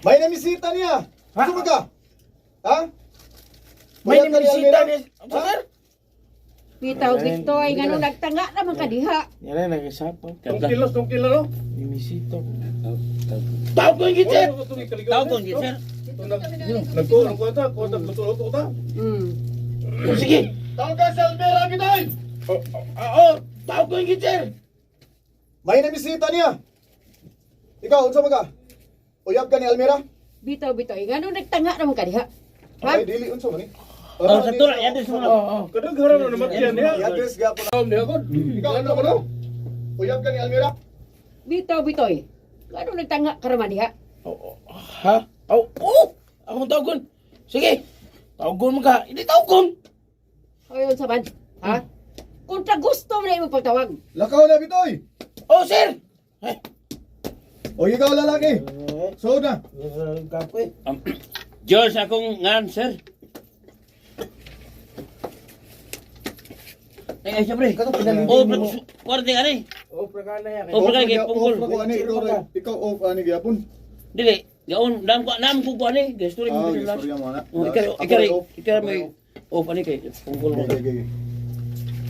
May namisita niya. Ha? Gusto ka? Ha? May Uyab ka ni namisita Almira? ni. Ha? Sir? Bitaw Bitoy, ngano nagtanga naman ka diha. Yan na nag-isapa. Tungkilos, tungkilo, no? Nimisita ko. Tawag ko yung gitser. Tawag ko, sir. Nagtulong ko ata, ko ata, nagtulong ko ata. Sige. Tawag ka si Almira, Bitoy! Oo, tawag ko yung gitser. May namisita niya. Ikaw, unsa man ka? Uyab ka ni Almira? Bitaw Bitoy, ngano nagtanga naman ka diha. Ha? Ay, dili unsa man ni? Oh, sa tura, yan din sa Oo. Kadagharan na naman yan niya. I-address gyapon. Tawag niya ako. Ikaw, ano mo no? Uyab ka ni Almira? Bitaw Bitoy, ngano nagtanga ka raman diha? Oo. Ha? Oh, oh! Akong tawagon. Sige. Tawagon mo ka. Hindi tawagon. Hoy, unsa man? Ha? Kontra gusto mo na imong pagtawag. Lakaw na, Bitoy! Oh, sir. Eh. O ikaw, lalaki! So na! Kapoy. George, akong ngan, sir. Ay, ay, siyempre. Katong pinalibing Oh, mo. kwarting ani. Oh, prakana ya. Oh, prakana kay Off pungkol. na ko ani, ikaw rin. Ikaw off ani gyapon. Dili, gaon dam ko nam ko ani, gesture mo Ah, dili lang. istorya mo na. Oh, ikaw Ako ikaw rin off. ikaw may off ani kay pungkol mo. Okay, okay, okay.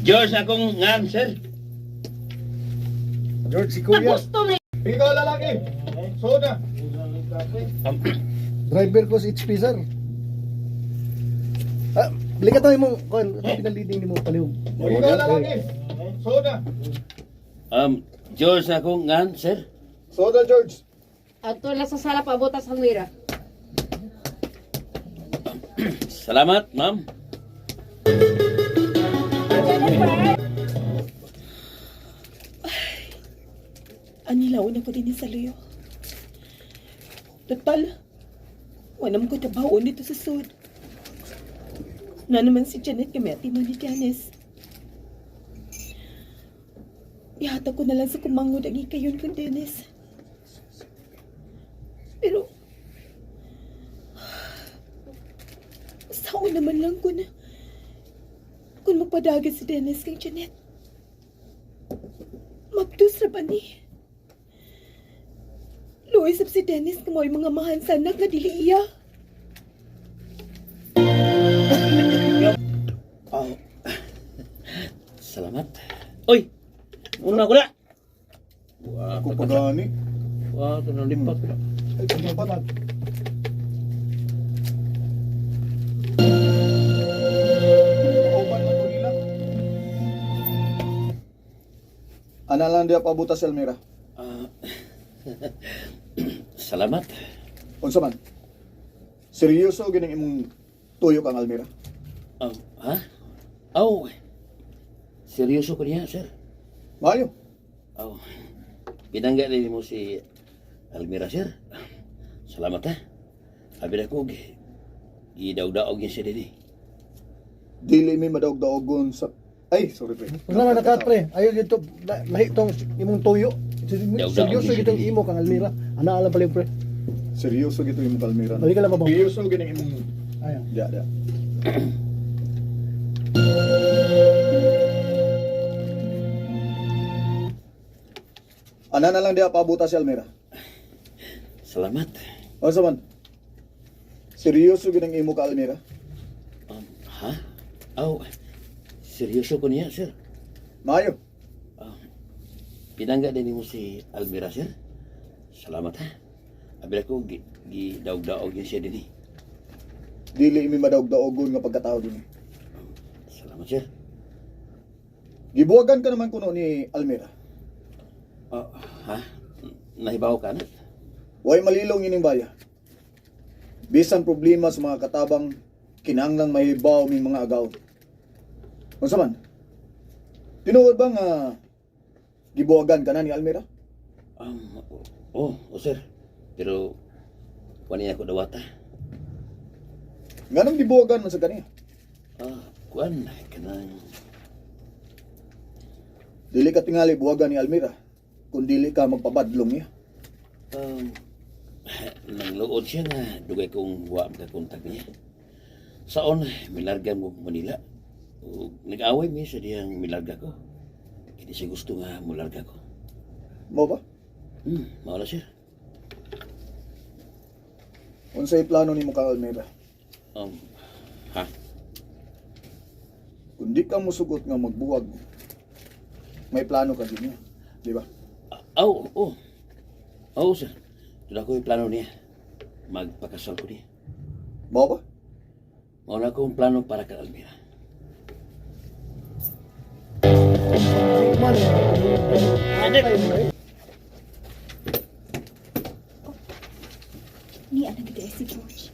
George, akong ngan, sir. George, si Kontra Kuya. gusto mo na Ikaw, lalaki! So na! Driver ko si HP, sir. Ah, balik ka tayo mo. Kuan, pinaliding ni mo palihog. O ikaw, lalaki! So na! George, akong ngan, sir. So na, George! Adto lang sa sala pabutas ang mira. Salamat, ma'am. Anilaw na ko din sa luyo. Total, wala mo ko trabaho dito sa sud. Na naman si Janet kami at ni Janice. Ihatag ko na lang sa kumangod ang ikayon kang Dennis. Pero, sao naman lang kung magpadagan si Dennis kang Janet. Mabdos ra ba ni? Luis si Dennis nga mo'y mga mahansanak nga dili iya. Oh. Salamat. Oy. Una ko na. Wah, Ako pa gani. wah, tunong lipat ko na. Ay, pagpapat. Kauban man to nila. Ana lang diya pabuta si Almira. Ah, salamat. Unsa man? Seryoso gining imong tuyok ang Almira? Ha? Oh. Seryoso ko niya, sir. Maayo. Oh. Pinangga din mo si Almira, sir. Salamat, ha. Abi na ko, gidaog-daog niya siya din eh. Dili mi madaog-daogon sa. Ay, sorry pre. Wala man nakat pre. Ayo dito lahi tong imong tuyo. Seryoso gitong imo kang Almira. Ana alam pala yung pre. Seryoso gito imong Almira. Balik ka lang ba? Seryoso gining imong Ayo. Diya, diya. Ana na lang diya pabuta si Almira. Salamat. Unsa man? Seryoso gining imo ka Almira? Ha? Oh, seryoso ko niya, sir. Maayo. Pinangga din mo si Almira, sir. Salamat, ha. Abi na ko, gidaog-daog niya siya din eh. Dili mi madaog-daogon nga pagkatao dinhi. Salamat, sir. Gibuwagan ka naman kuno ni Almira. Oh, ha? Nahibaw ka na? Way malilong ining baya. Bisan problema sa mga katabang kinahanglang mahibaw ming mga agaw. Unsa man? Tinuod ba nga gibuwagan ka na ni Almira? Oh, sir. Pero, wala niya ako dawata. Nganong gibuwagan man sa kaniya? Ah, kuan, kanang. Dili ka tingali buwagan ni Almira kung dili ka magpabadlong niya. Nangluod siya nga dugay kong wa makakontak niya. Saon, milarga mo Manila. Ug nag-away mi sa diyang milarga ko. Hindi siya gusto nga mularga ko. Mo ba? Mao na, sir. Unsay plano nimo kang Almira? Ha? Kung di ka musugot nga magbuwag, may plano ka din niya. Di ba? Aw, oh. Oo, sir. Tuna ko yung plano niya. Magpakasal ko niya. Mao ba? Mao na akong plano para kay Almira. Man, antay mo eh. Ni ang nagdaya si George.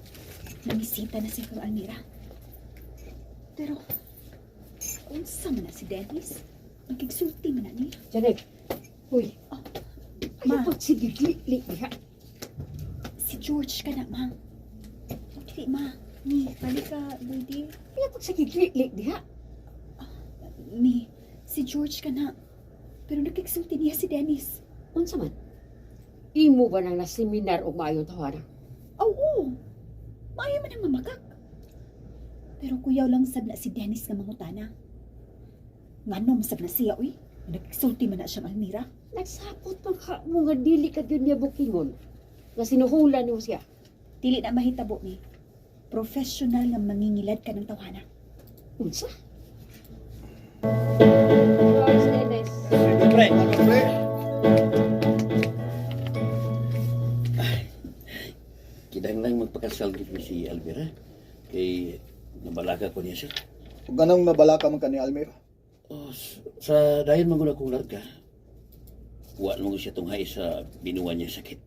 Namisita na siya kang Almira. Pero, unsa man na si Dennis? Nagkigsulti man na niya. Janet, uy. Ma. Ay, pag sige, li, diha. Si George ka na, ma. Dili, ma. Ni, balik ka, Lady. Ay, pag sige, li, diha. Ni, si George ka na. Pero nagkigsulti niya si Dennis. Unsa man? Imo ba nang naseminar og maayong tawana? Oo, maayo man ang mamakak. Pero kuyaw lang sab na si Dennis nga mangutana. Ngano masab na siya, uy? Nagsulti man na siyang Almira. Nagsapot man ka mo nga dili ka gyud niya bukingon. Nga sinuhulan nimo siya. Dili na mahitabo ni. Professional nga mangingilad ka ng tawhana. Unsa? George Dennis. Pre! Pre, Kinahanglan magpakasal gid mi si Almira. Kay nabalaka ko niya, sir. kung anong nabalaka man ka ni Almira. Oh, sa dayon man gud akong larga. Wa man gud siya tunghay sa binuan niya sakit.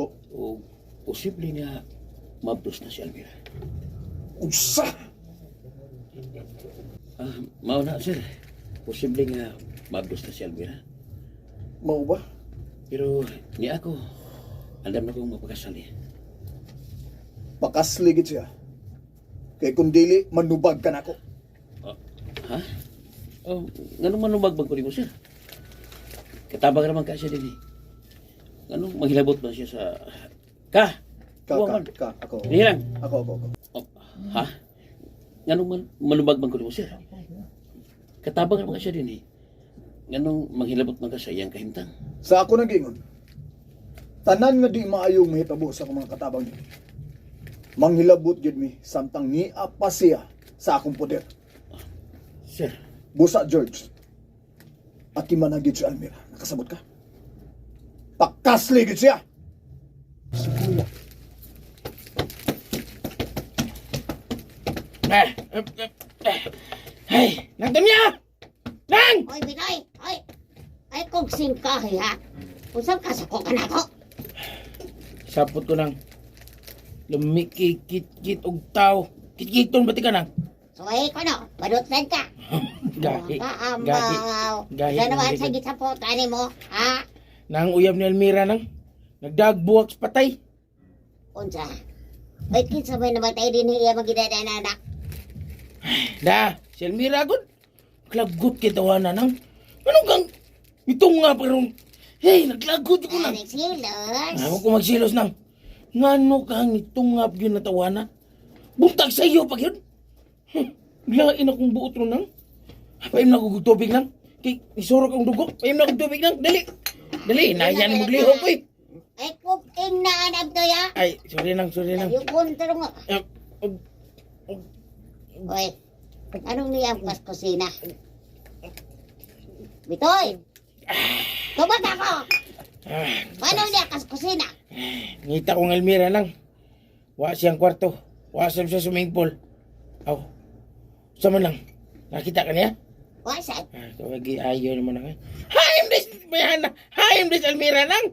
Oh. O posible nga mabdos na si Almira. Usa! Ah, mao na sir. Posible nga mabdos na si Almira. Mao ba? Pero ni ako, andam na kong mapakasal niya. Pakasligid siya. Kay kung dili, manubag ka nako. Oh, ha? Oh, nganong manumagbag ko nimo sir? Katabang naman ka siya din eh. Nganong manghilabot ba siya sa... Ka! Ka, Uwa ka, man. ka, ako. Hindi lang. Ako, ako, ako. Oh, ha? Nganong manumagbag ko nimo sir? Katabang naman ka siya din eh. Nganong manghilabot man ka sa iyang kahimtang? Sa ako nagingon, tanan nga di maayong mahitabo sa akong mga katabang niya. Manghilabot gyud mi samtang niya pa siya sa akong poder. Sir, Busa George. At na gyud si Almira. Nakasabot ka? Pakasli gyud siya. Si kuya. Eh, eh, eh, eh. Hey, nang niya! Nang! Oy, Binoy! Oy! Ay, kung singkahi, ha? Usap ka sa ka na ko. Sapot ko nang lumikikit-kit og tao. Kitkiton ba ti ka nang? Suwahi ko, no? Badutan ka. Gahi. Gahi. Kaambaw. Gahi. Sa naman sa gisapotan mo, ha? Nang uyab ni Almira nang nagdagbuwak sa patay. Unsa? Oy, kinsa may namatay din iya magidada na anak. Da, si Almira gud. Klagot kay tawana nang. Ano kang itong nga parang hey, naglagot ko nang. Alex Hilos. Ako ko magsilos nang. Ngano kang itungap yun na tawana? Buntag sa iyo pag yun. Lain akong buot ron nang. Paim na kong tubig lang. Kay isurok ang dugo. Paim na kong tubig lang. Dali. Dali, nahiyan mo glihok ko eh. Ay, kung inaan to ya. Ay, sorry nang, sorry nang. Yung kontra mo. Eh, Oy, anong niyang pas kusina? Bitoy! Tubag ako! Ah, Paano niya kas kusina? ngita kong Elmira lang. Wa siyang kwarto. Wa siyang sa swimming pool. Aw. Sa man lang. Nakita ka niya? Wasan? Ah, tawagi ayaw naman ako. Haim des bayana. Haim des Almira lang.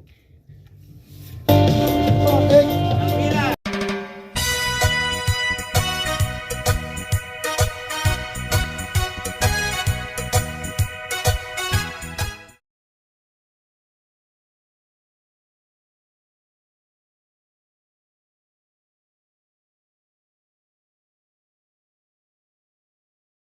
Okay.